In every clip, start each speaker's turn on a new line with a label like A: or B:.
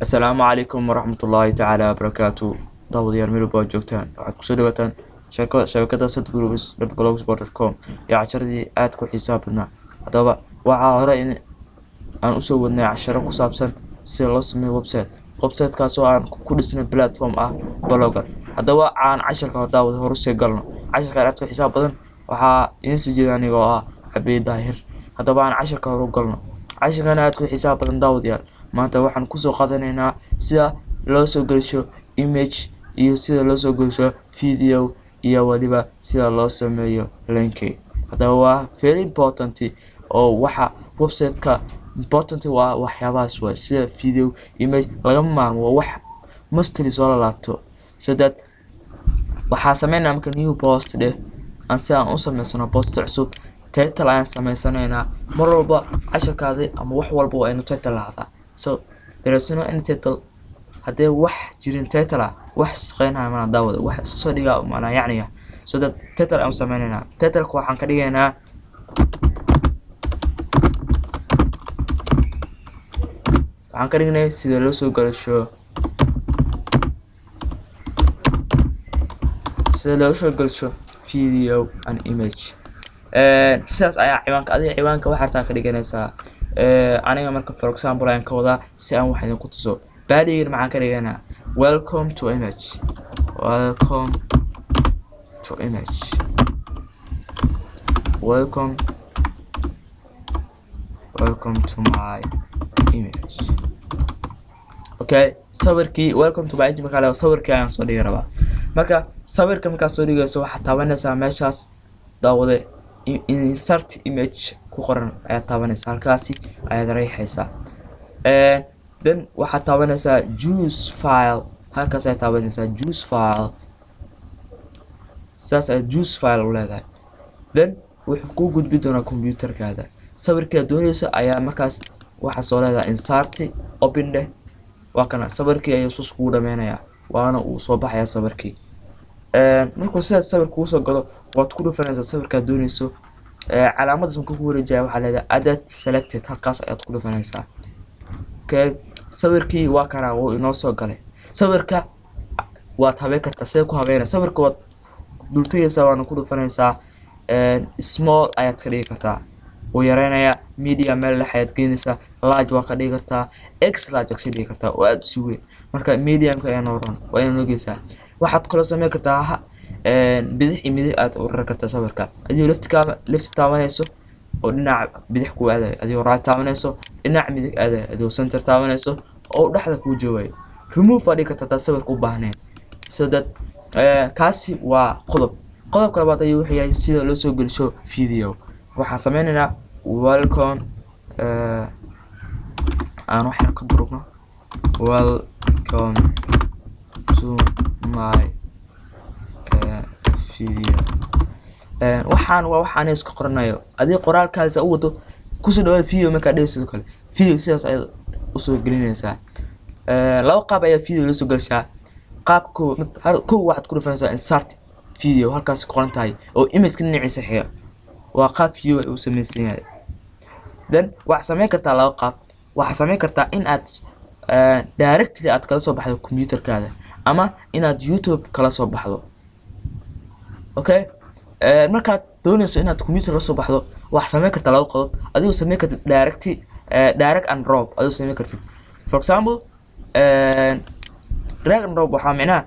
A: Asalaamu calaykum waraxmatullaahi tacaala wabarakaatu. Daawadayaal, meel walba aad joogtaan, waxaad kusoo dhawaataan shabakada sadgroups.blogspot.com iyo casharadii aadka u xiisaha badnaa. Haddaba, waxaa hore in aan usoo wadnay casharo ku saabsan sida loo sameeyo website, websitekaas oo aan ku dhisnay platform ah Blogger. Haddaba, aan casharka hor, daawada, hor usii galno. Casharkan aadka u xiisaha badan waxaa idiin soo jeeda anigoo ah Xabiib Daahir. Haddaba, aan casharka hor u galno. Casharkan aadka u xiisaha badan, daawadayaal, maanta waxaan kusoo qaadanaynaa sida loo soo gelisho image iyo sida loo soo gelisho video iyo waliba sida loo sameeyo linki. Haddaba, waa very important oo waxa website-ka important waa waxyaabahaas waay, sida video, image lagama maarmo, waa wax mostly soo lalaabto. So that waxaa sameynaa marka new post dheh aan si aan u sameysano post cusub. Title ayaan sameysanaynaa. Mar walba casharkaadi ama wax walba waa inuu title lahaadaa. So there is no any title. Haddee wax jirin title ah, wax shaqeynaya mana, daawada, wax iska soo dhigaa maanaa yacniga. So that title ayaan sameynaynaa. Titleka waxaan ka dhigaynaa, waxaan ka dhignay sida loo soo galisho, sida loo soo galisho video and image. Sidaas ayaa ciwaanka. Adiga ciwaanka waxaa rabtaa ka dhiganaysaa. Aniga marka, for example, ayaan ka wadaa si aan wax idinku tuso. Bodygan maxaan ka dhiganaa? Welcome to image, welcome to image, welcome, welcome to my image. Okay, sawirkii welcome to my image markaa leeyahay, sawirkii ayaan soo dhigi rabaa. Marka sawirka markaad soo dhigayso, waxaad taabanaysaa meeshaas, daawade, insert image ku qoran ayaad taabanaysaa. Halkaasi ayaad riixaysaa. Then waxaad taabanaysaa choose file. Halkaas ayaad taabanaysaa choose file. Saas ayaad choose file u leedahay. Then wuxuu kuu gudbi doonaa computerkaada. Sawirkaad doonayso ayaa markaas waxaa soo leedahay insert, open dheh. Waa kana, sawirkii ayuu sus kugu dhameynayaa, waana uu soo baxayaa sawirkii. Markuu sidaas sawir kuusoo galo, waad ku dhufanaysaa sawirkaad doonayso. Calaamadaas markuu ku wareejaya, waxaa leedahay add selected. Halkaas ayaad ku dhufanaysaa. Okay, sawirkii waa kana, wuu inoo soo galay. Sawirka waad habeyn kartaa. Sidee ku habeynaya? Sawirka waad dultagaysaa, waana ku dhufanaysaa. Small ayaad ka dhigi kartaa, wuu yareynayaa. Medium, meel dhex ayaad geynaysaa. Large waa ka dhigi kartaa, x large waa kasii dhigi kartaa oo aada usii weyn. Marka mediumka ayaa noo ron, waa inaad noo. Waxaad kaloo sameyn kartaa bidix iyo midig aad u rari kartaa sawirka, adigoo left taabanayso oo dhinaca bidix kuu aadayo, adigoo right taabanayso dhinaca midig aadayo, adigoo center taabanayso oo dhexda kuu joogayo. Remove waa dhigi kartaa hadaa sawirka u baahnayn. So that kaasi waa qodob. Qodobka labaad ayuu wuxuu yahay sida loo soo gelisho video. Waxaan sameynaynaa welcome, aan waxyar ka durugno, welcome to my video. Waxaan waa waxaan iska qoranayo. Adiga qoraalkaasa u wado kusoo dhawaada video. Markaa dhehayso sidoo kale video sidaas ayaad usoo gelinaysaa. Laba qaab ayaa video loo soo gelishaa. Qaab kow, kow, waxaad ku dhufanaysaa insert video, halkaas ku qoran tahay oo imageka dhinaciisa xiga. Waa qaab video uu samaysan yahay. Then waxaad sameyn kartaa laba qaab. Waxaad sameyn kartaa in aad directly aad kala soo baxdo computerkaada ama inaad YouTube kala soo baxdo. Okay, markaad doonayso inaad computer la soo baxdo, waxaad sameyn kartaa laba qodob. Adigoo sameyn kartid direct, drag and drop adigoo sameyn kartid. For example, drag and drop waxaa micnaha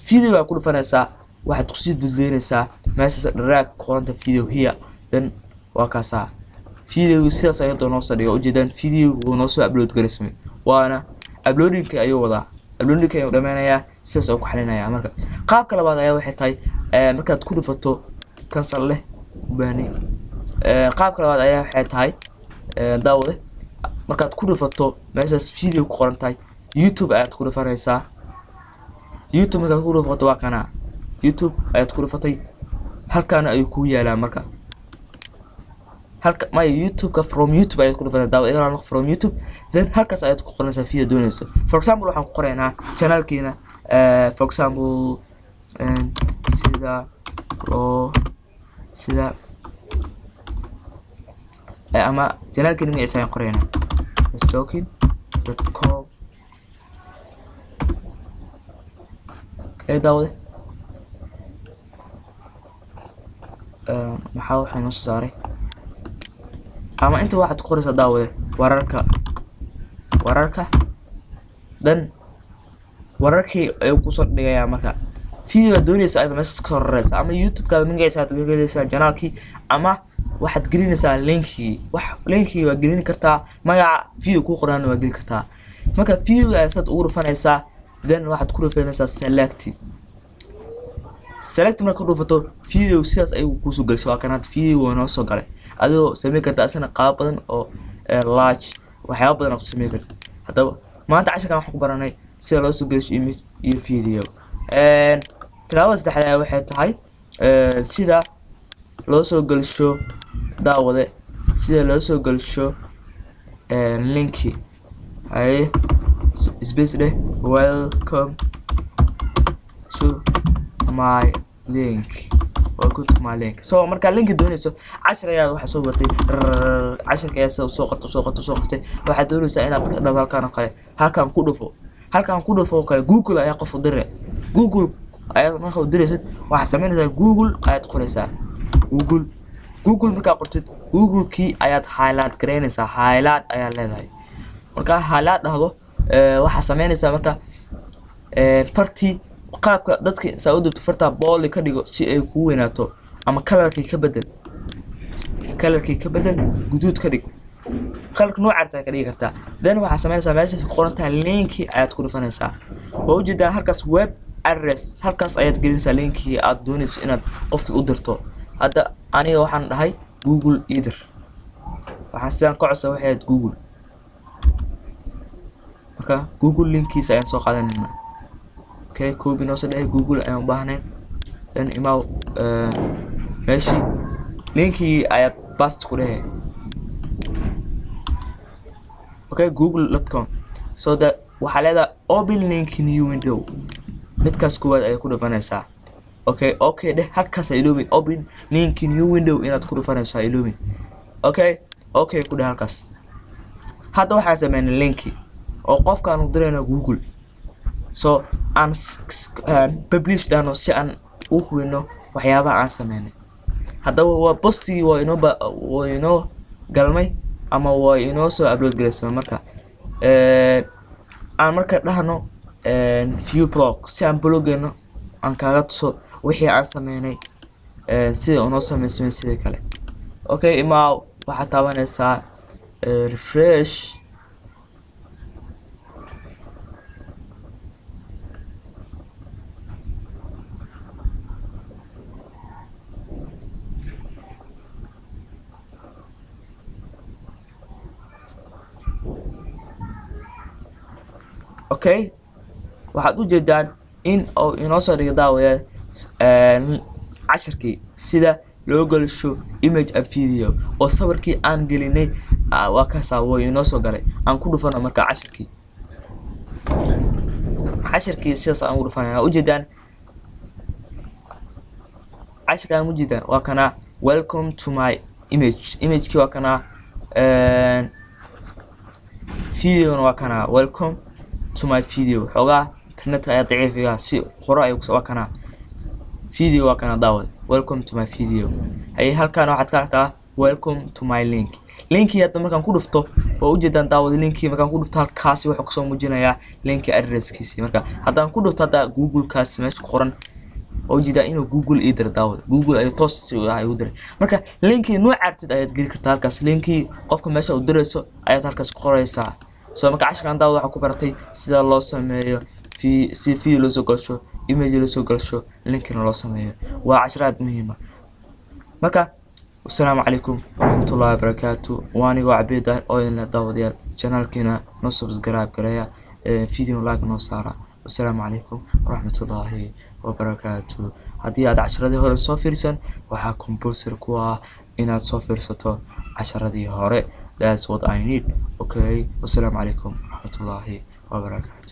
A: video baa ku dhufanaysaa, waxaad kusii duldeynaysaa meeshaas drag qoranta, video here. Then waa kaasaa videogu sidaas ayadoo noo soo dhiga. Ujeedaan, video wuu noo soo upload garaysmay, waana uploadingka ayuu wadaa, uploadingka ayuu dhameynayaa, sidaas ayuu ku xalinaya. Marka qaabka labaad ayaa waxay tahay markaad ku dhufato cancel leh ubaani. Qaabka labaad ayaa waxay tahay, daawade, markaad ku dhufato meeshaas video ku qoran tahay, YouTube ayaad ku dhufanaysaa. YouTube markaad ku dhufato, waa kana, YouTube ayaad ku dhufatay, halkaana ayuu kuu yaalaa. Marka halka maya, YouTube-ka, from YouTube ayaad ku dhufanaysaa, daawad, igana from YouTube. Then halkaas ayaad ku qoranaysaa video doonayso. For example, waxaan ku qoraynaa channelkiina, for example, sida loo sida ama channelkiina magaciisa ayaan qoraynaa, joking.com. Okay, daawade, maxaa waxaa inoo soo saaray? Ama inta waxaad ku qoraysaa, daawade, wararka dan wararkii ayuu kusoo dhigayaa. Marka video aad doonaysa ayaad meeshaas kasoo raraysaa, ama YouTube-kaada magaciisa aad ka gelaysaa channelkii, ama waxaad gelinaysaa linkii. Wax linkii waa gelin kartaa, magaca video ku qoraana waa gelin kartaa. Marka video ayaa saad ugu dhufanaysaa, then waxaad ku dhufanaysaa select. Select marka ku dhufato, video sidaas ayuu kuusoo galisay. Waa kan hadda video waa noo soo galay. Adigoo sameyn karta asana qaab badan oo large, waxyaaba badan aad ku sameyn kartid. Haddaba maanta casharkan waxaan ku baranay sida loo soo gelisho image iyo video. Talaabada saddexaad ayaa waxay tahay sida loo soo gelsho, daawade, sida loo soo gelsho linki. Haye, space dheh, "Welcome to my link, welcome to my link." So markaa linki doonayso, cashar ayaad waxaa soo bartay, casharka ayaa sida soo qortay, soo qortay, soo qortay. Waxaad doonaysaa inaad ka dhahdo halkaan oo kale, halkaan ku dhufo, halkaan ku dhufo oo kale. Google ayaa qof u dire. Google ayaad marka u diraysid, waxaad samaynaysaa Google ayaad qoraysaa. Google, Google markaa qortid, Google-kii ayaad highlight garaynaysaa. Highlight ayaad leedahay. Markaa highlight dhahdo, waxaad samaynaysaa marka fartii qaabka dadka saa u dubto, fartaa bold ka dhigo si ay kugu weynaato, ama colorkii ka bedel, colorkii ka bedel, guduud ka dhig, colorka nooca artaa ka dhigi kartaa. Then waxaad samaynaysaa meeshaas ku qoran tahay linki ayaad ku dhufanaysaa. Waa ujeedaa halkaas web address, halkaas ayaad gelinaysaa linkii aad doonayso inaad qofkii u dirto. Hadda aniga waxaan dhahay Google ii dir. Waxaan sidaan ka codsa waxay ahayd Google. Marka Google linkiisa ayaan soo qaadanaynaa. Okay, copy noo soo dhahay, Google ayaan u baahnayn. Then imaw meeshii linkii ayaad paste ku dhehe. Okay, google.com. So that waxaa leedahay open link new window, midkaas koowaad ayay ku dhufanaysaa. Okay, dheh halkaas, ha iloobin open link new window inaad ku dhufanayso, ha iloobin. Okay, ku dheh halkaas. Hadda waxaan sameynay linki oo qofkaan u dirayno Google. So aan publish dhahno si aan u hubino waxyaabaha aan sameynay. Haddaba waa postigii waa inoo waa inoo galmay ama waa inoo soo upload garaysmay. Marka aan marka dhahno view blog si aan bloggeeno aan kaaga tuso wixii aan sameynay, sida unoo sameysmay, sidii kale. Okay, imaa waxaad taabanaysaa refresh. Okay, waxaad ujeedaan in uu inoo soo dhigo, daawadayaal, casharkii sida loo gelisho image and video oo sawirkii aan gelinay waa kaasaa, way inoo soo galay. Aan ku dhufano marka casharkii sidaas aan ugu dhufanaya. Ujeedaan casharkaan, ujeedaan, waa kanaa "Welcome to my image". Imagekii waa kanaa, videona waa kanaa, "Welcome to my video". Xoogaa internetka ayaa daciifiga, si hore ayuu waa kanaa video, waa kana, daawad, "Welcome to my video". Haye, halkaan waxaad ka aragtaa "Welcome to my link". Linkii hadda markaan ku dhufto, waa ujeedaan, daawad, linkii markaan ku dhufto halkaasi wuxuu kasoo muujinayaa linki addresskiisii. Marka haddaan ku dhufto hadda Google-kaas meesha ku qoran, waa ujeedaa inuu Google ii diro. Daawad, Google ayuu toos si igu diray. Marka linkii nooc artid ayaad geli kartaa halkaas. Linkii qofka meesha u dirayso ayaad halkaas ku qoraysaa. So marka casharkan, daawad, waxaa ku baratay sida loo sameeyo si video loo soo galsho, image loo soo galsho, linkina loo sameeyo. Waa cashar aad muhiima. Marka wasalaamu calaykum waraxmatullahi wabarakaatu. Waa anigoo Cabiid oo idin leh, daawadayaal, channelkiina noo subscribe gareeya, video like noo saara. Wasalaamu calaykum waraxmatullaahi wabarakaatu. Haddii aad casharadii hore soo fiirsan, waxaa compulsory ku ah inaad soo fiirsato casharadii hore. That's what I need. Okay, wasalaamu calaykum waraxmatullaahi wabarakaatu.